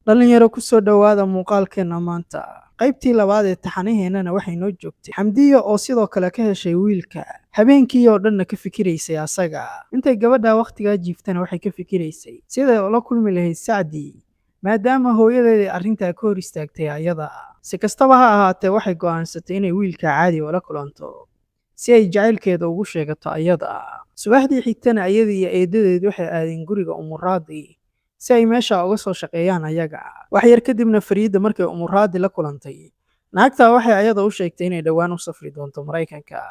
Dhalinyaro, kusoo dhowaada muuqaalkeena maanta. Qaybtii labaad ee taxanaheennana waxay noo joogtay Xamdiya oo sidoo kale ka heshay wiilka, habeenkii oo dhanna ka fikiraysay asaga. Intay gabadha wakhtigaa jiiftana waxay ka fikiraysay siday ula kulmi lahayd Sacdi, maadaama hooyadeed ay arrintaa ka hor istaagtay ayada. Si kastaba ha ahaatee, waxay go'aansatay inay wiilka caadi ula kulanto si ay jacaylkeeda ugu sheegato ayada. Subaxdii xigtana ayada iyo eedadeed waxay aadeen guriga Umuraadi si ay meesha uga soo shaqeeyaan ayaga. Wax yar kadibna Fariida markay Umuraadi la kulantay, naagtaa waxay ayada u sheegtay inay dhowaan u safri doonto Maraykanka.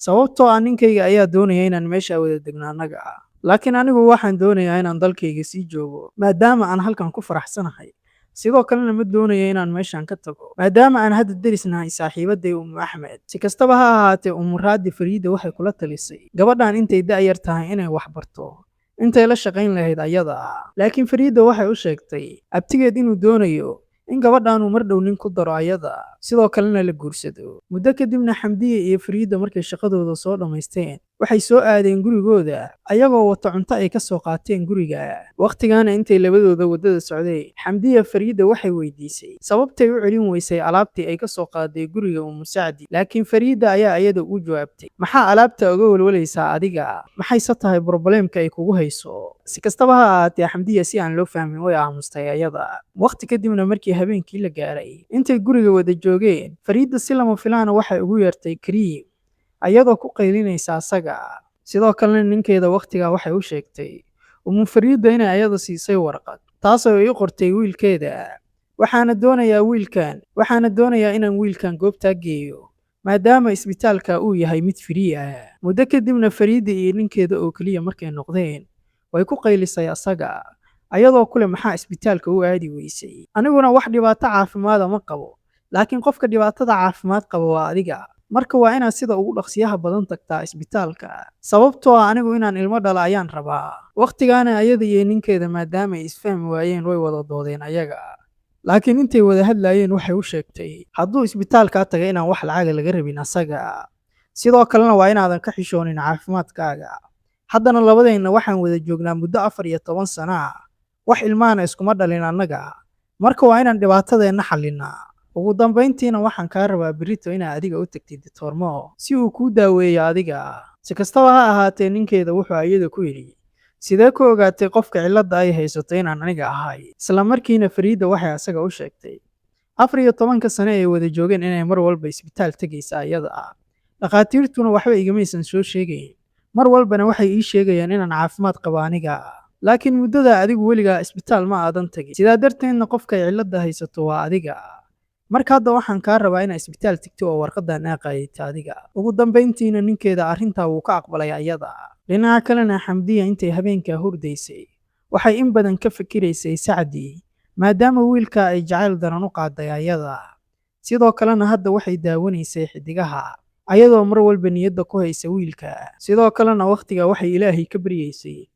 "Sababtoo ah ninkayga ayaa doonaya inaan meesha wada degno annaga. Laakiin anigu waxaan doonayaa inaan dalkayga sii joogo maadaama aan halkan ku faraxsanahay. Sidoo kalena ma doonayo inaan meeshan ka tago maadaama aan hadda deris nahay saaxiibaday Ummu Axmed." Si kastaba ha ahaatee, Umuraadi Fariida waxay kula talisay gabadhan intay da'yar tahay inay wax barto intay la shaqayn lahayd ayada. Laakiin Fariida waxay u sheegtay abtigeed inuu doonayo in gabadhan uu mar dhow nin ku daro ayada, sidoo kalena la guursado. Muddo kadibna Xamdiya iyo Fariida markay shaqadooda soo dhammaysteen, waxay soo aadeen gurigooda ayagoo wata cunto ay ka soo qaateen guriga. Wakhtigaana intay labadooda waddada socdeen, Xamdiya Fariida waxay weydiisay sababtay u celin weysay alaabtii ay ka soo qaaday guriga Ummu Sacdi. Laakiin Fariida ayaa ayada ugu jawaabtay, "Maxaa alaabta uga welwelaysaa adiga? Maxayse tahay problemka ay kugu hayso?" Si kastaba ha ahaatee, Xamdiya si aan loo fahmin way aamustay ayada. Waqti kadibna markii habeenkii la gaaray, intay guriga wada joogeen, Fariida si lama filaana waxay ugu yeertay Kariim ayadoo ku qaylinaysa asaga. Sidoo kalena ninkeeda wakhtigaa waxay u sheegtay Umu Fariida inay ayada siisay warqad, taasoo ay u qortay wiilkeeda. Waxaana doonayaa inaan wiilkan goobtaa geeyo maadaama isbitaalka uu yahay mid free ah. Muddo kadibna Fariida iyo ninkeeda oo keliya markay noqdeen, way ku qaylisay asaga ayadoo kule, "Maxaa isbitaalka u aadi weysay? Aniguna wax dhibaato caafimaada ma qabo, laakiin qofka dhibaatada caafimaad qaba waa adiga. Marka waa inaad sida ugu dhaqsiyaha badan tagtaa isbitaalka, sababtoo ah anigu inaan ilmo dhala ayaan rabaa." Wakhtigaana ayada iyo ninkeeda maadaama ay isfahmi waayeen, way wada doodeen ayaga. Laakiin intay wada hadlaayeen waxay u sheegtay hadduu isbitaalkaa taga inaan wax lacaga laga rabin asaga. Sidoo kalena waa inaadan ka xishoonin caafimaadkaaga. Haddana labadeenna waxaan wada joognaa muddo 14 sano ah, wax ilmaana iskuma dhalin annaga. Marka waa inaan dhibaatadeenna xallinnaa. Ugu dambayntiina waxaan kaa rabaa berrito inaad adiga u tagtid Doctor Mo si uu kuu daaweeyo adiga. Si kastaba ha ahaatee, ninkeeda wuxuu iyada ku yidhi, "Sidee ku ogaatay qofka cilladda ay haysato inaan aniga ahay?" Isla markiina Fariida waxay asaga u sheegtay 14-ka sane ay wada joogeen inay mar walba isbitaal tegaysa ayada ah. "Dhakhaatiirtuna waxba igamaysan soo sheegayn. Mar walbana waxay ii sheegayaan inaan caafimaad qabo aniga. Laakiin muddada adigu weligaa isbitaal ma aadan tagin. Sidaa darteedna qofka ay cilladda haysato waa adiga. Marka hadda waxaan kaa rabaa inaad isbitaal tagto oo warqadan aa qaadato adiga." Ugu dambayntiina ninkeeda arrintaa wuu ka aqbalay ayada. Dhinaca kalena Xamdiya intay habeenkaa hurdaysay, waxay in badan ka fikiraysay Sacdi, maadaama wiilka ay jacayl daran u qaaday ayada. Sidoo kalena hadda waxay daawanaysay xidigaha ayadoo mar walba niyadda ku haysa wiilka. Sidoo kalena wakhtigaa waxay Ilaahay ka baryaysay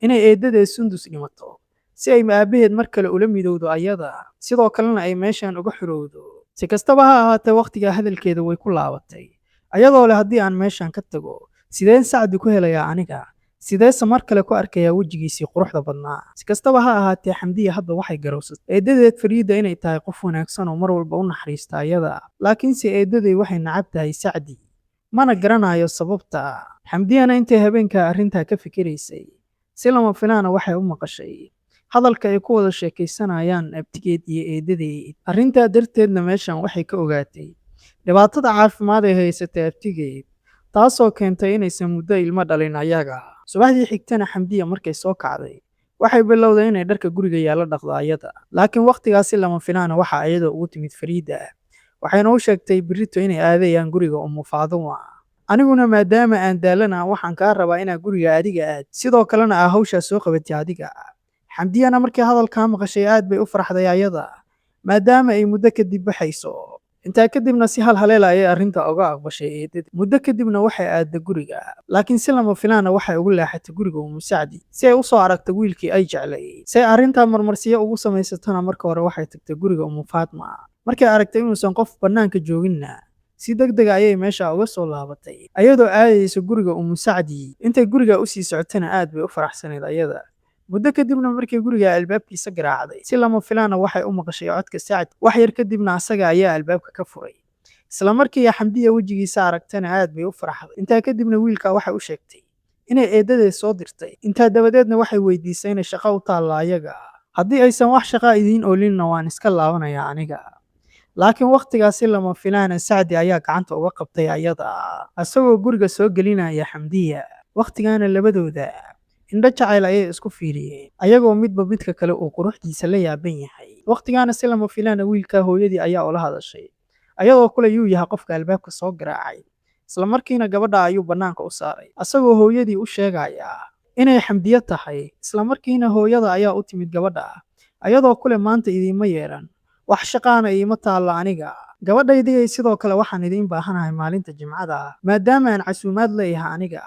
inay eedadeed Sundus dhimato si ay aabaheed mar kale ula midowdo ayada, sidoo kalena ay meeshan uga xorowdo. Si kastaba ha ahaatee, wakhtigaa hadalkeeda way ku laabatay ayadoo leh, "Haddii aan meeshan ka tago, sideen Sacdi ku helayaa aniga? Sideese mar kale ku arkayaa wejigiisii quruxda badnaa?" Si kastaba ha ahaatee, Xamdiya hadda waxay garowsatay eedadeed Fariida inay tahay qof wanaagsan oo mar walba u naxariista ayada. Laakiinse eedaday waxay nacab tahay Sacdi, mana garanayo sababta. Xamdiyana intay habeenkaa arrintaa ka fikiraysay, si lama filaana waxay u maqashay hadalka ay ku wada sheekaysanayaan abtigeed iyo eedadeed. Arrintaa darteedna meeshan waxay ka ogaatay dhibaatada caafimaad ee haysatay abtigeed, taasoo keentay inaysan muddo ilmo dhalin ayaga. Subaxdii xigtana Xamdiya markay soo kacday, waxay bilowday inay dharka guriga yaalla dhaqdo ayada. Laakiin wakhtigaasi lama filaana waxa ayada ugu timid Fariida, waxayna u sheegtay berrito inay aadayaan guriga Ummu Faaduma. "Aniguna maadaama aan daalana, waxaan kaa rabaa inaad guriga adiga aad, sidoo kalena aa hawshaa soo qabatay adiga." Xamdiyana markii hadalkaa maqashay aad bay u farxday ayada, maadaama ay muddo kadib baxayso. Intaa kadibna si hal haleela ayay arrinta uga aqbashay eedada. Muddo kadibna waxay aadday guriga, laakiin si lama filaana waxay ugu leexatay guriga Ummu Sacdi si ay u soo aragto wiilkii ay jeclay. Si ay arrintaa marmarsiyo ugu samaysatona, marka hore waxay tagtay guriga Ummu Faatma. Markay aragtay inuusan qof bannaanka jooginna, si degdeg ayay meesha uga soo laabatay ayadoo aadaysa guriga Ummu Sacdi. Intay guriga usii socotana aad bay u faraxsanayd ayada, Muddo kadibna markay guriga albaabkiisa garaacday, si lama filaana waxay u maqashay codka Sacad. Wax yar kadibna asaga ayaa albaabka ka furay. Isla markii Xamdiya wejigiisa aragtana aad bay u farxday. Intaa kadibna wiilka waxay u sheegtay inay eedadeed soo dirtay. Intaa dabadeedna waxay weydiisay inay shaqo u taallo ayaga. Haddii aysan wax shaqo idiin oolinna, waan iska laabanayaa aniga. Laakiin wakhtigaasi lama filaana Sacdi ayaa gacanta uga qabtay ayada, asagoo guriga soo gelinaya Xamdiya. Wakhtigaana labadooda indho jacayl ayay isku fiiriyeen, ayagoo midba midka kale uu quruxdiisa la yaaban yahay. Wakhtigaana si lama filaana wiilka hooyadii ayaa ula hadashay, ayadoo kule yuu yahay qofka albaabka soo garaacay. Isla markiina gabadha ayuu bannaanka u saaray, asagoo hooyadii u sheegaya inay Xamdiyo tahay. Isla markiina hooyada ayaa u timid gabadha, ayadoo kule maanta idiinma yeeran, wax shaqaana iima taalla aniga gabadhaydii. Sidoo kale waxaan idiin baahanahay maalinta Jimcada, maadaama aan casuumaad leeyahay aniga.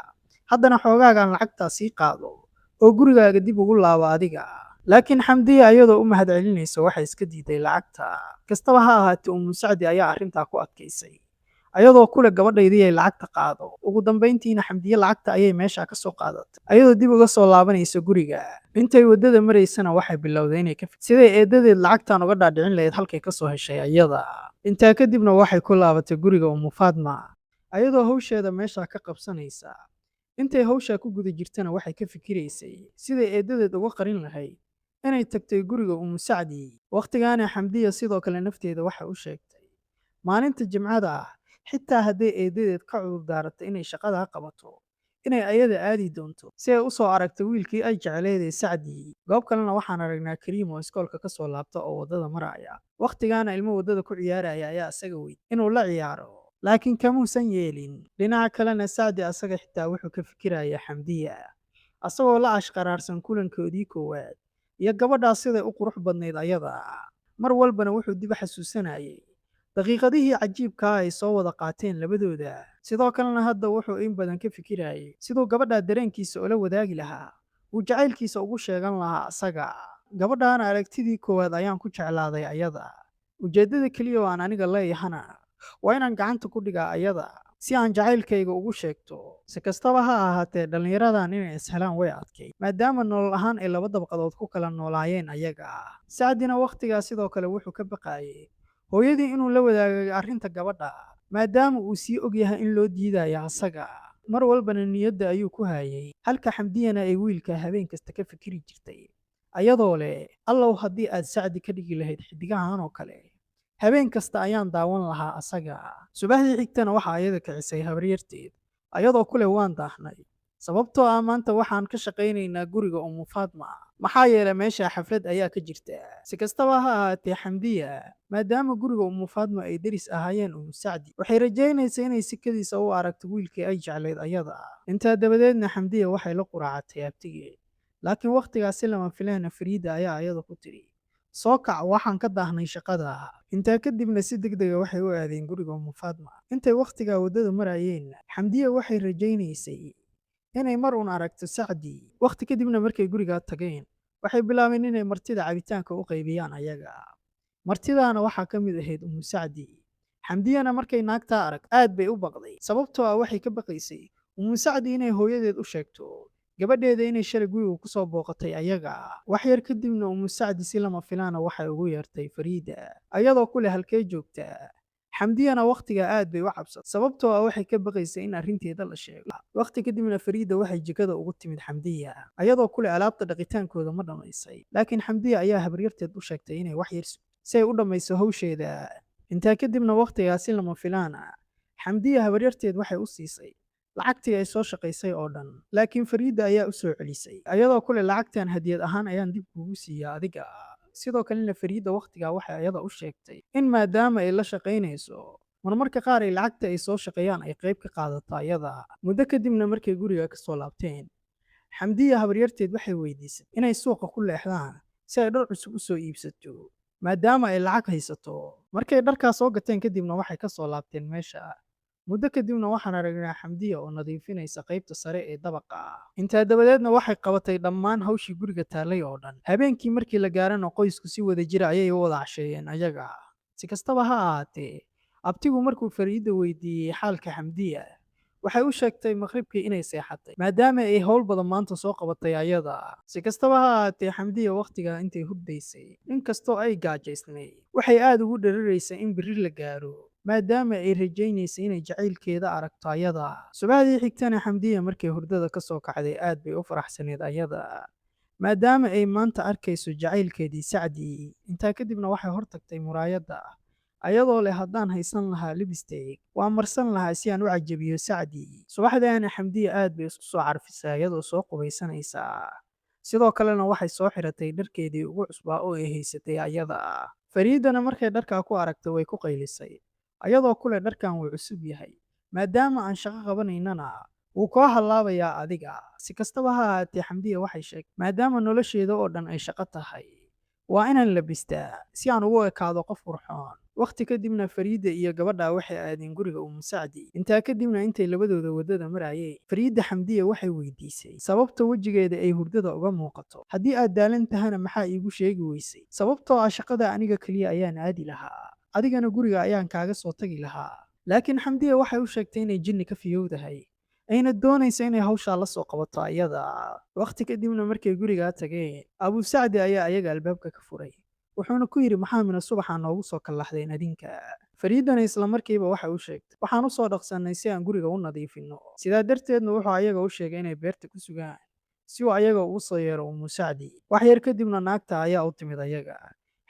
Haddana xoogaagaan lacagtaa sii qaado oo gurigaaga dib ugu laabo adiga. Laakiin Xamdiya iyadoo u mahadcelinaysa waxay iska diiday lacagta. Kastaba ha ahaatee, Umu Sacdi ayaa arrintaa ku adkaysay, ayadoo kule gabadhaydii ay lacagta qaado. Ugu dambayntiina Xamdiye lacagta ayay meesha ka soo qaadatay, ayadoo dib uga soo laabanaysa guriga. Intay waddada maraysana waxay bilowday inay ka siday eedadeed lacagtan uga dhaadhicin lahayd halkay ka soo heshay ayada. Intaa kadibna waxay ku laabatay guriga Umu Faatma, ayadoo hawsheeda meesha ka qabsanaysa. Intay hawshaa ku guda jirtana waxay ka fikiraysay siday eedadeed uga qarin lahayd inay tagtay guriga Umu Sacdi. Wakhtigaana Xamdiya sidoo kale nafteeda waxay u sheegtay maalinta Jimcada ah, xitaa hadday eedadeed ka cudur daaratay inay shaqadaa qabato, inay ayada aadi doonto si ay u soo aragto wiilkii ay jecleed ee Sacdi. Goob kalena waxaan aragnaa Kariim oo iskoolka ka soo laabta oo waddada maraya. Wakhtigaana ilmo waddada ku ciyaaraya ayaa asaga weyd inuu la ciyaaro, laakiin kamuusan yeelin. Dhinaca kalena Sacdi asaga xitaa wuxuu ka fikirayaa Xamdiya, asagoo la ashqaraarsan kulankoodii koowaad iyo gabadhaas siday u qurux badnayd ayada. Mar walbana wuxuu dib u xasuusanayay daqiiqadihii cajiibkaa ay soo wada qaateen labadooda. Sidoo kalena hadda wuxuu in badan ka fikirayay siduu gabadhaa dareenkiisa ula wadaagi lahaa, uu jacaylkiisa ugu sheegan lahaa asaga. Gabadhaana aragtidii koowaad ayaan ku jeclaaday ayada. Ujeeddada keliya oo aan aniga leeyahana waa inaan gacanta ku dhigaa ayada si aan jacaylkayga ugu sheegto. Si kastaba ha ahaatee, dhallinyaradan inay ishelaan way adkay, maadaama nolol ahaan ay laba dabaqadood ku kala noolaayeen ayaga. Sacdina wakhtigaa sidoo kale wuxuu ka baqaayay hooyadii inuu la wadaagay arrinta gabadha, maadaama uu sii og yahay in loo diidayo asaga. Mar walbana niyadda ayuu ku hayay, halka Xamdiyana ay wiilka habeen kasta ka fikiri jirtay, ayadoo leh, "Allow, haddii aad Sacdi ka dhigi lahayd xidigahan oo kale, habeen kasta ayaan daawan lahaa asaga." Subaxdii xigtana waxaa ayada kicisay habaryarteed, ayadoo ku leh waan daahnay, sababtoo ah maanta waxaan ka shaqaynaynaa guriga Umu Faatma, maxaa yeelay meesha xaflad ayaa ka jirta. Si kastaba ha ahaatee, Xamdiya maadaama guriga Umu Faatma ay deris ahaayeen Umu Sacdi, waxay rajaynaysaa inay sikadiisa u aragto wiilkii ay jeclayd ayada. Intaa dabadeedna Xamdiya waxay la quraacatay abtigeed, laakiin wakhtigaasi lama filaana Fariida ayaa ayada ku tiri, "Soo kac, waxaan ka daahnay shaqada." Intaa kadibna si degdega waxay u aadeen guriga Umu Faatma. Intay wakhtigaa waddada marayeen, Xamdiya waxay rajaynaysay inay mar uun aragto Sacdi. Wakhti kadibna markay gurigaa tageen, waxay bilaabeen inay martida cabitaanka u qaybiyaan ayaga. Martidaana waxaa ka mid ahayd Umu Sacdi. Xamdiyana markay naagtaa arag aad bay u baqday, sababtoo ah waxay ka baqaysay Umu Sacdi inay hooyadeed u sheegto gabadheeda inay shalay guriga ku soo booqatay ayaga. Wax yar kadibna Umu Sacdi si lama filaana waxay ugu yeertay Fariida, ayadoo ku leh halkee joogtaa. Xamdiyana wakhtigaa aad bay u cabsatay, sababtoo ah waxay ka baqaysay in arrinteeda la sheego. Wakhti kadibna Fariida waxay jikada ugu timid Xamdiya, ayadoo ku leh alaabta dhaqitaankooda ma dhammaysay. Laakiin Xamdiya ayaa habaryarteed u sheegtay inay wax yar sugto si ay u dhammayso hawsheeda. Intaa kadibna wakhtigaa si lama filaan ah Xamdiya habaryarteed waxay u siisay lacagtii ay soo shaqaysay oo dhan, laakiin Fariida ayaa u soo celisay, ayadoo kule lacagtan hadiyad ahaan ayaan dib kuugu siiyaa adiga. Sidoo kalena Fariida wakhtigaa waxay ayada u sheegtay in maadaama ay la shaqaynayso, marmarka qaar ay lacagta ay soo shaqeeyaan ay qayb ka qaadato ayada. Muddo kadibna markay guriga ka soo laabteen, Xamdiya habaryarteed waxay weydiisay inay suuqa ku leexdaan si ay dhar cusub u soo iibsato, maadaama ay lacag haysato. Markay dharkaa soo gateen kadibna waxay ka soo laabteen meesha. Muddo kadibna waxaan aragnaa Xamdiya oo nadiifinaysa qaybta sare ee dabaqa. Intaa dabadeedna waxay qabatay dhammaan hawshii guriga taallay oo dhan. Habeenkii markii la gaarana qoysku si wada jira ayay u wada casheeyeen ayaga. Si kastaba ha ahaatee, abtigu markuu Fariida weydiiyey xaalka Xamdiya, Waxay u sheegtay maqribkii inay seexatay, maadaama ay howl badan maanta soo qabatay ayada. Si kastaba ha ahaatee, Xamdiya wakhtigaa intay hurdaysay, inkastoo ay gaajaysnayd, waxay aad ugu dhararaysay in berri la gaaro, maadaama ay rajaynaysay inay jacaylkeeda aragto ayada. Subaxdii xigtana Xamdiya markay hurdada ka soo kacday aad bay u faraxsaneyd ayada, maadaama ay maanta arkayso jacaylkeedii Sacdi. Intaa kadibna waxay hortagtay muraayadda, ayadoo leh, "Haddaan haysan lahaa lipstick, waa marsan lahaa si aan u cajabiyo Sacdi." Subaxdaana Xamdiya aad bay isku soo carfisay, iyadoo soo qubaysanaysa. Sidoo kalena waxay soo xiratay dharkeedii ugu cusbaa oo ay haysatay ayada. Fariidana markay dharkaa ku aragtay way ku qaylisay, ayadoo kule, "Dharkan wuu cusub yahay, maadaama aan shaqo qabanaynana wuu koo hallaabayaa adiga." Si kastaba ha ahaatee, Xamdiya waxay sheegtay, maadaama nolosheeda oo dhan ay shaqo tahay, waa inaan labistaa si aan ugu ekaado qof qurxoon. Wakhti kadibna Fariida iyo gabadha waxay aadeen guriga Umu Sacdi. Intaa kadibna intay labadooda waddada marayeen, Fariida Xamdiya waxay weydiisay sababta wejigeeda ay hurdada uga muuqato. "Haddii aad daalan tahana, maxaa iigu sheegi weysay? Sababtoo ah shaqada aniga keliya ayaan aadi lahaa, adigana guriga ayaan kaaga soo tagi lahaa." Laakiin Xamdiya waxay u sheegtay inay jinni ka fiyowdahay, ayna doonayso inay hawshaa la soo qabato ayada. Wakhti kadibna markay gurigaa tageen, Abu Sacdi ayaa ayaga albaabka ka furay, wuxuuna ku yidhi, "Maxaa mina subaxaa noogu soo kallaxdeen adinka?" Fariidana isla markiiba waxay u sheegtay, "Waxaan u soo dhaqsannay si aan guriga u nadiifinno." Sidaa darteedna wuxuu ayaga u sheegay inay beerta ku sugaan si uu ayaga ugu soo yeero Umu Sacdi. Wax yar kadibna naagta ayaa u timid ayaga.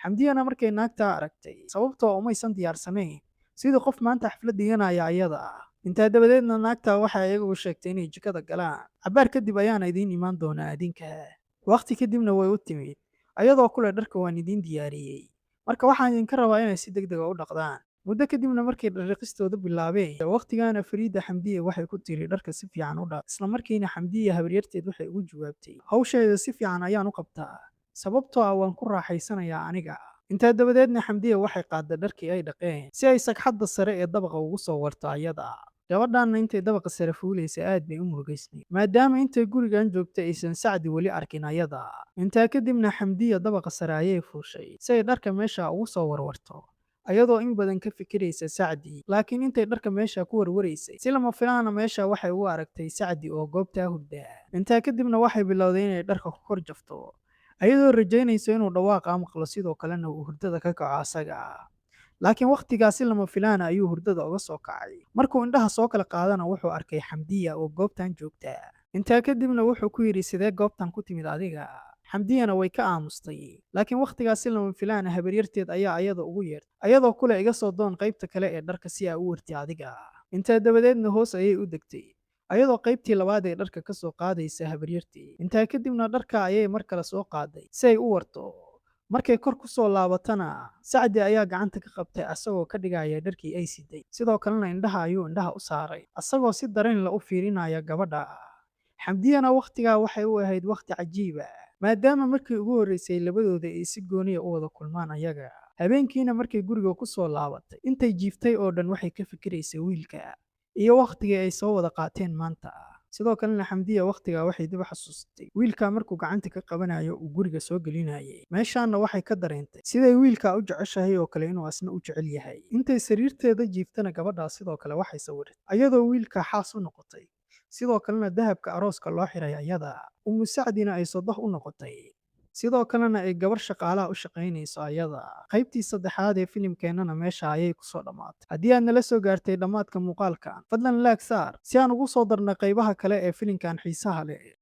Xamdiyana markay naagtaa aragtay, sababtoo umaysan diyaarsanayn sidii qof maanta xaflad dhiganaya ayada. Intaa dabadeedna naagta waxay ayaga u sheegtay inay jikada galaan, cabbaar kadib ayaana idiin imaan doonaa adinka. Waqti kadibna way u timid, ayadoo kule, "Dharka waan idiin diyaariyey, marka waxaan idinka rabaa inay si deg dega u dhaqdaan." Muddo kadibna markay dhardhaqistooda bilaabeen, waqtigaana Fariida Xamdiya waxay ku tiri, "Dharka si fiican u dhaq." Isla markiina Xamdiya habaryarteed waxay ugu jawaabtay, "Hawsheeda si fiican ayaan u qabtaa, sababtoo ah waan ku raaxaysanayaa aniga." Intaa dabadeedna Xamdiya waxay qaadday dharkii ay dhaqeen si ay sagxadda sare ee dabaqa ugu soo warto ayada. Gabadhanna intay dabaqa sare fuulaysa aad bay u murugaysnayd, maadaama intay gurigan joogtay aysan Sacdi weli arkin ayada. Intaa kadibna Xamdiya dabaqa sare ayay fuushay si ay dharka meesha ugu soo warwarto, ayadoo in badan ka fikiraysa Sacdi. Laakiin intay dharka meesha ku warwaraysay, si lama filaana meesha waxay ugu aragtay Sacdi oo goobtaa hurdaa. Intaa kadibna waxay bilowday inay dharka ku kor jafto, ayadoo rajaynayso inuu dhawaaqa maqlo, sidoo kalena uu hurdada ka kaco asaga. Laakiin wakhtigaasi lama filaana ayuu hurdada uga soo kacay. Markuu indhaha soo kala qaadana wuxuu arkay Xamdiya oo goobtan joogta. Intaa kadibna wuxuu ku yidhi, "Sidee goobtan ku timid adiga?" Xamdiyana way ka aamustay. Laakiin wakhtigaasi lama filaana habaryarteed ayaa ayada ugu yeertay, ayadoo kule, "Iga soo doon qaybta kale ee dharka si aa u warti adiga." Intaa dabadeedna hoos ayay u degtay, ayadoo qaybtii labaad ee dharka ka soo qaadaysa habaryartii. Intaa kadibna dharka ayay mar kale soo qaaday si ay u warto. Markay kor ku soo laabatana Sacdi ayaa gacanta ka qabtay, asagoo ka dhigaya dharkii ay siday. Sidoo kalena indhaha ayuu indhaha u saaray, asagoo si dareen la u fiirinaya gabadha. Xamdiyana wakhtigaa waxay u ahayd wakhti cajiiba, maadaama markii ugu horreysay labadooda ay si gooniya u wada kulmaan ayaga. Habeenkiina markay guriga ku soo laabatay, intay jiiftay oo dhan waxay ka fikiraysay wiilka iyo wakhtigii ay soo wada qaateen maanta. Sidoo kalena Xamdiya wakhtigaa waxay dib u xasuustay wiilka markuu gacanta ka qabanayo uu guriga soo gelinayay. Meeshaanna waxay ka dareentay siday wiilka u jeceshahay oo kale inuu asna u jecel yahay. Intay sariirteeda jiiftana gabadhaas sidoo kale waxay sawirtay ayadoo wiilka xaas u noqotay, sidoo kalena dahabka arooska loo xiray ayada, Umu Sacdina ay sodoh u noqotay, sidoo kalena ay gabar shaqaalaha u shaqaynayso ayada. Qaybtii saddexaad ee filimkeennana meesha ayay kusoo dhammaatay. Haddii aad nala soo gaartay dhammaadka muuqaalkan, fadlan like saar si aan ugu soo darna qaybaha kale ee filimkan xiisaha leh.